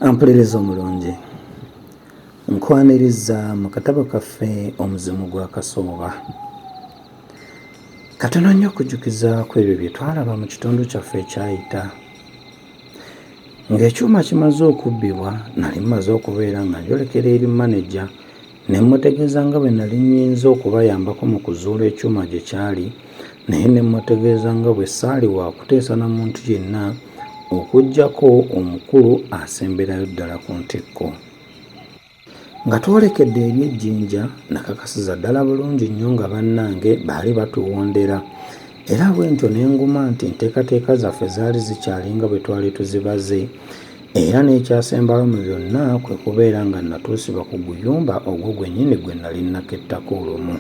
Ampuliriza omulungi, nkwaniriza mu katabo kaffe Omuzimu gwa Kasooba. Katono nnyo okujjukiza ku ebyo bye twalaba mu kitundu kyaffe ekyayita. Ng'ekyuma kimaze okubbibwa, nali mmaze okubeera nga njolekera eri maneja ne mmutegeeza nga bwe nali nnyinza okubayambako mu kuzuula ekyuma gye kyali naye ne mmutegeeza nga bwe ssaali wa kuteesa na muntu yenna okuggyako omukulu asemberayo ddala ku ntikko. Nga twolekedde eri e Jinja, nakakasiza ddala bulungi nnyo nga bannange baali batuwondera era bwentyo ne nguma nti enteekateeka zaffe zaali zikyali nga bwe twali tuzibaze era n'ekyasembayo mu byonna kwe kubeera nga nnatuusibwa ku guyumba ogwo gwennyini gwe nnali nnakettako olumu.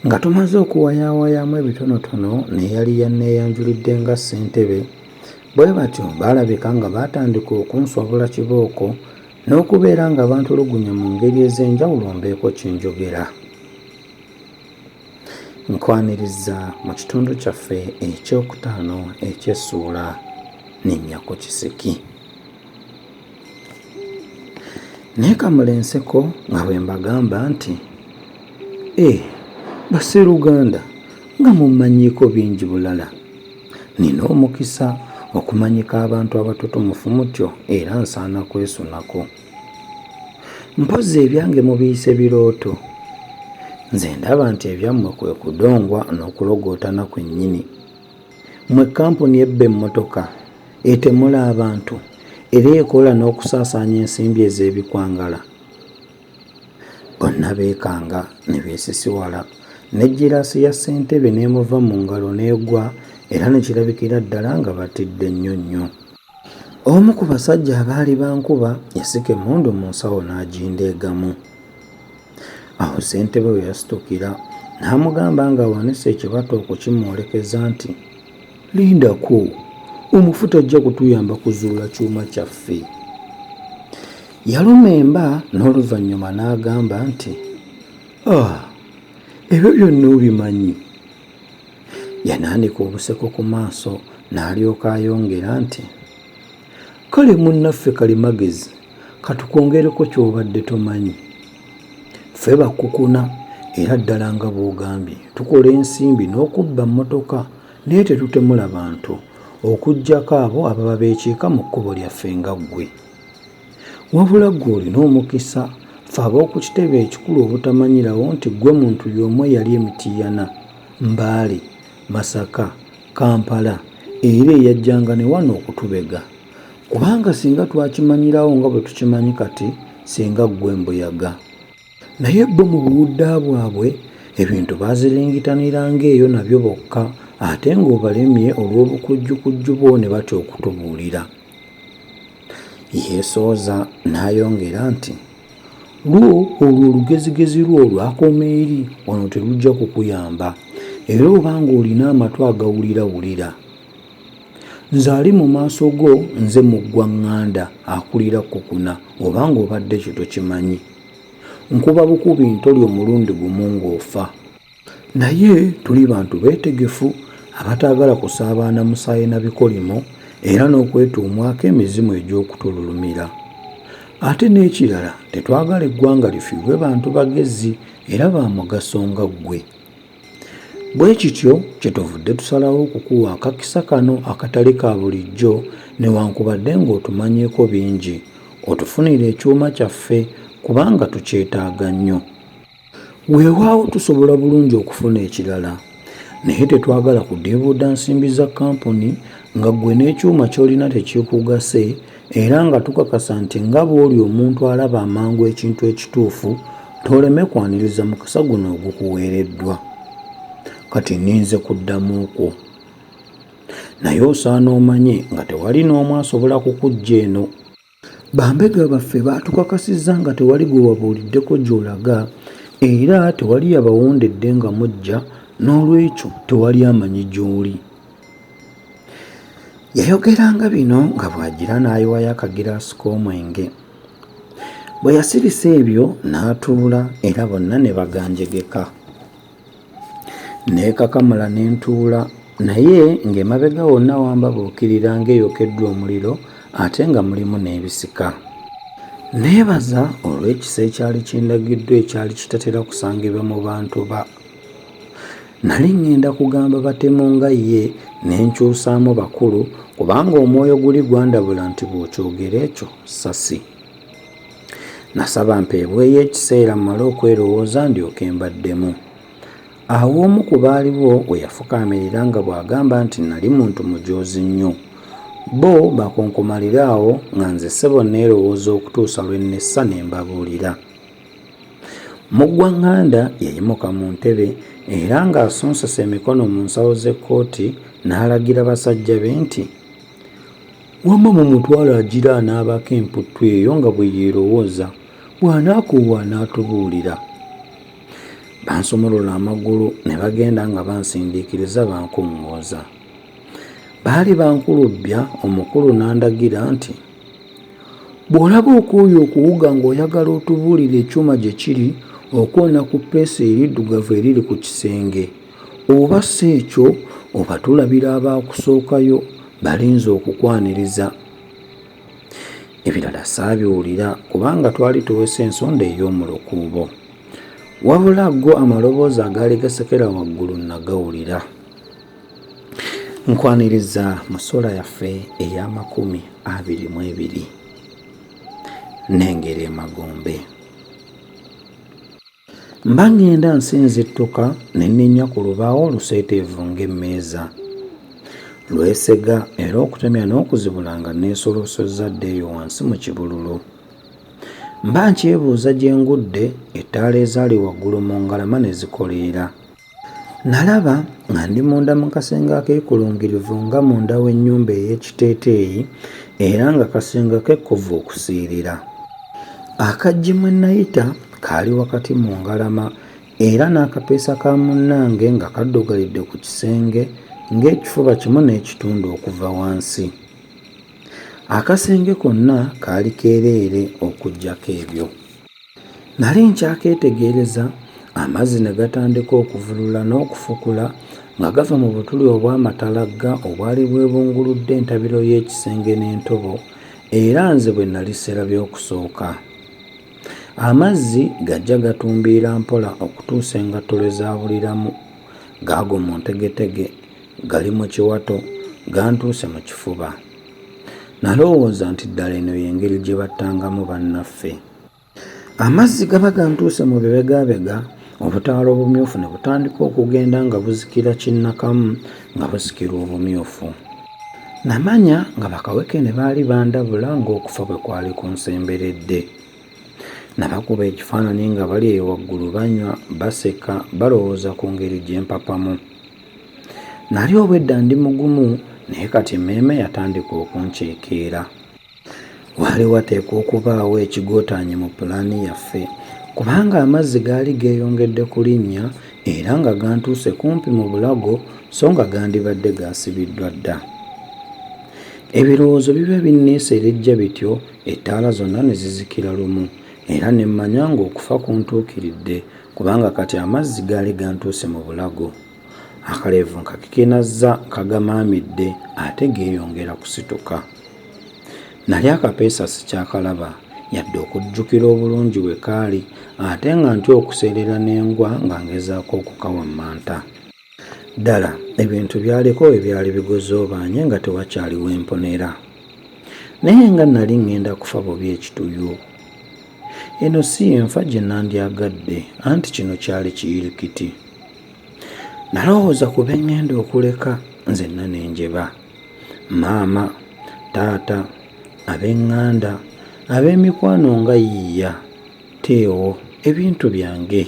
Nga tumaze okuwayaawayaamu ebitonotono n'eyali yanneeyanjulidde nga ssentebe, bwe batyo baalabika nga baatandika okunswabula kibooko n'okubeera nga bantulugunya mu ngeri ez'enjawulo mbeeko kye njogera. Nkwaniriza mu kitundu kyaffe ekyokutaano eky'essuula Ninnya ku Kisiki. Neekamula enseko nga bwe mbagamba nti, Eh, basseruganda nga mummanyiiko bingi bulala! Nnina omukisa okumanyika abantu abatutumufu mutyo era nsaana kwesunako. Mpozzi ebyange mubiyise birooto? Nze ndaba nti ebyammwe kwe kudongwa n'okulogootana kwennyini. Mmwe kkampuni ebba emmotoka, etemula abantu era ekola n'okusaasaanya ensimbi ez'ebikwangala. Bonna beekanga ne beesisiwala ne ggiraasi ya ssentebe n'emuva mu ngalo n'egwa era ne kirabikira ddala nga batidde nnyo nnyo. Omu ku basajja abaali bankuba yasika emmundu mu nsawo n'agindeegamu. Awo ssentebe we yasitukira n'amugamba ng'awanise ekibatu okukimwolekeza nti, Lindako, omufu tajja kutuyamba kuzuula kyuma kyaffe. Yaluma emba n'oluvannyuma n'agamba nti, Ah, ebyo byonna obimanyi? Yanaanika obuseko ku maaso n'alyoka ayongera nti, Kale munnaffe Kalimagezi katukwongereko ky'obadde tomanyi. Ffe bakukuna era ddala nga bw'ogambye tukola ensimbi n'okubba mmotoka naye tetutemula bantu okuggyako abo ababa beekiika mu kkubo lyaffe nga ggwe. Wabula ggwe olina omukisa ffe ab'oku kitebe ekikulu obutamanyirawo nti ggwe muntu y'omu eyali e Mityana, Mbale, Masaka, Kampala era eyajjanga ne wano okutubega. Kubanga singa twakimanyirawo nga bwe tukimanyi kati singa ggwe mbuyaga. Naye bo mu buwudda bwabwe ebintu baaziringitaniranga eyo nabyo bokka ate ng'obalemye olw'obukujjukujju bwo ne batya okutubuulira. Yeesooza n'ayongera nti, Lwo olwo olugezigezi lwo lwakoma eri wano terujja kukuyamba era oba ng'olina amatu agawulira wulira. Nze ali mu maaso go nze Muggwanganda akulira Kukuna oba ng'obadde ekyo tokimanyi. Nkuba bukubi ntoli omulundi gumu ng'ofa. Naye tuli bantu beetegefu abataagala kusaabaana musaayi na bikolimo era n'okwetuumwako emizimu egy'okutululumira. Ate n'ekirala tetwagala eggwanga lifiirwe bantu bagezi era ba mugaso nga ggwe. Bwe kityo kye tuvudde tusalawo okukuwa akakisa kano akatali ka bulijjo newankubadde ng'otumanyiiko bingi, otufunire ekyuma kyaffe kubanga tukyetaaga nnyo. Weewaawo tusobola bulungi okufuna ekirala naye tetwagala kudiibuuda nsimbi za kkampuni nga ggwe n'ekyuma ky'olina tekiikugase era nga tukakasa nti nga bw'oli omuntu alaba amangu ekintu ekituufu tooleme kwaniriza mukisa guno ogukuweereddwa. Kati nninze kuddamu kwo. Naye osaana omanye nga tewali n'omu asobola kukuggya eno. Bambega baffe baatukakasizza nga tewali gwe wabuuliddeko gy'olaga era tewali yabawondedde nga mujja n'olwekyo tewali amanyi gy'oli. Yayogeranga bino nga bw'agira n'ayiwayo akagiraasi k'omwenge. Bwe yasirisa ebyo n'atuula era bonna ne baganjegeka. Neekakamula ne ntuula naye ng'emabega wonna wambabuukirira ng'eyokeddwa omuliro ate nga mulimu n'ebisika. Nneebaza olw'ekisa ekyali kindagiddwa ekyali kitatera kusangibwa mu bantu ba. Nali ŋŋenda kugamba batemu nga ye ne nkyusaamu bakulu kubanga omwoyo guli gwandabula nti bw'okyogera ekyo ssasi. Nasaba mpeebweyo ekiseera mmale okwerowooza ndyoke mbaddemu. Awo omu ku baaliwo we yafukaamirira nga bw'agamba nti nnali muntu mujoozi nnyo. Bo bakonkomalire awo nga nze ssebo nneerowooza okutuusa lwe nnessa ne mbabuulira. Muggwanganda yayimuka mu ntebe era ng'asonsese emikono mu nsawo z'ekkooti n'alagira basajja be nti, Wamma mumutwale agira anaabako emputtu eyo nga bwe yeerowooza, bw'anaakoowa anaatubuulira. Bansumulula amagulu ne bagenda nga bansindiikiriza bankuŋŋooza. Baali bankulubbya omukulu n'andagira nti, Bw'olaba okooye okuwuga ng'oyagala otubuulire ekyuma gye kiri okoona ku ppeesa eriddugavu eriri ku kisenge oba si ekyo obatulabira abaakusookayo balinze okukwaniriza. Ebirala saabiwulira kubanga twali tuwese ensonda ey'omu lukuubo. Wabula go amaloboozi agaali gasekera waggulu nnagawulira. Nkwaniriza mu ssuula yaffe ey'amakumi abiri mu ebiri n'engeri emagombe. Mba ŋŋenda nsinzittuka ne nninnya ku lubaawo oluseeteevu ng'emmeeza. Lwesega era okutemya n'okuzibula nga nneesoloosozza dda eyo wansi mu kibululu. Mba nkyebuuza gye ngudde, ettaala ezaali waggulu mu ngalama ne zikoleera. Nalaba nga ndi munda mu kasenge akeekulungirivu nga munda w'ennyumba ey'ekiteeteeyi era nga kasenge kekkovu okusiirira. Akaggi mwe nnayita kaali wakati mu ngalama era n'akapeesa ka munnange nga kaddugalidde ku kisenge ng'ekifuba kimu n'ekitundu okuva wansi. Akasenge konna kaali keereere okuggyako ebyo. Nali nkyakeetegereza, amazzi ne gatandika okuvulula n'okufukula nga gava mu butuli obw'amatalagga obwali bwebunguludde entabiro y'ekisenge n'entobo era nze bwe nali sserabye okusooka. Amazzi gajja gatumbiira mpola okutuusa engatto lwe zaabuliramu, gaago mu ntegetege, gali mu kiwato, gantuuse mu kifuba. Nalowooza nti ddala eno y'engeri gye battangamu bannaffe. Amazzi gaba gantuuse mu bibegabega, obutaala obumyufu ne butandika okugenda nga buzikira kinnakamu nga busikirwa obumyufu. Namanya nga bakawekene baali bandabula ng'okufa bwe kwali kunsemberedde. Nabakuba ekifaananyi nga bali eyo waggulu banywa, baseka, balowooza ku ngeri gye mpapamu. Nali obwedda ndi mugumu naye kati emmeeme yatandika okunceekeera. Waali wateekwa okubaawo ekigootaanye mu pulaani yaffe kubanga amazzi gaali geeyongedde kulinnya era nga gantuuse kumpi mu bulago so nga gandibadde gaasibiddwa dda. Ebirowoozo biba binneeserejja bityo ettaala zonna ne zizikira lumu era ne mmanya ng'okufa kuntuukiridde kubanga kati amazzi gaali gantuuse mu bulago. Akalevu nkakekenazza kagamaamidde ate geeyongera kusituka. Nali akapeesa sikyakalaba yadde okujjukira obulungi we kaali ate nga ntya okuseerera ne ngwa nga ngezaako okukawammanta. Ddala ebintu byaliko we byali bigozoobaanye nga tewakyali we mponera. Naye nga nali ŋŋenda kufa bubi ekituyu. Eno si y'enfa gye nandyagadde anti kino kyali kiyirikiti. Nalowooza ku be ŋŋenda okuleka nzenna ne njeba. Maama, taata, ab'eŋŋanda, ab'emikwano nga Yiiya, Teewo, ebintu byange.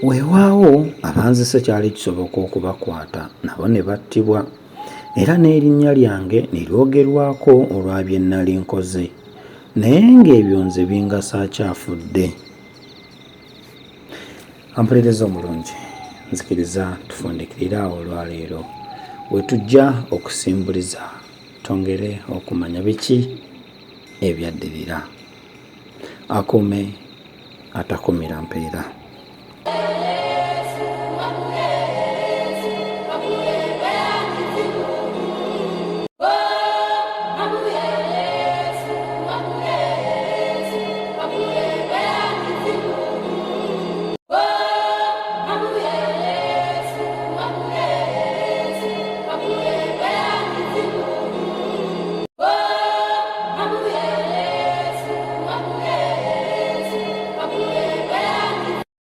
Weewaawo abanzise kyali kisoboka okubakwata nabo ne battibwa era n'erinnya lyange ne lyogerwako olwa bye nnali nkoze. Naye ng'ebyo nze bingasa ki afudde? Ampuliriza omulungi, nzikiriza tufundikirire awo olwaleero we tujja okusimbuliza twongere okumanya biki ebyaddirira. Akuume atakumira mpeera.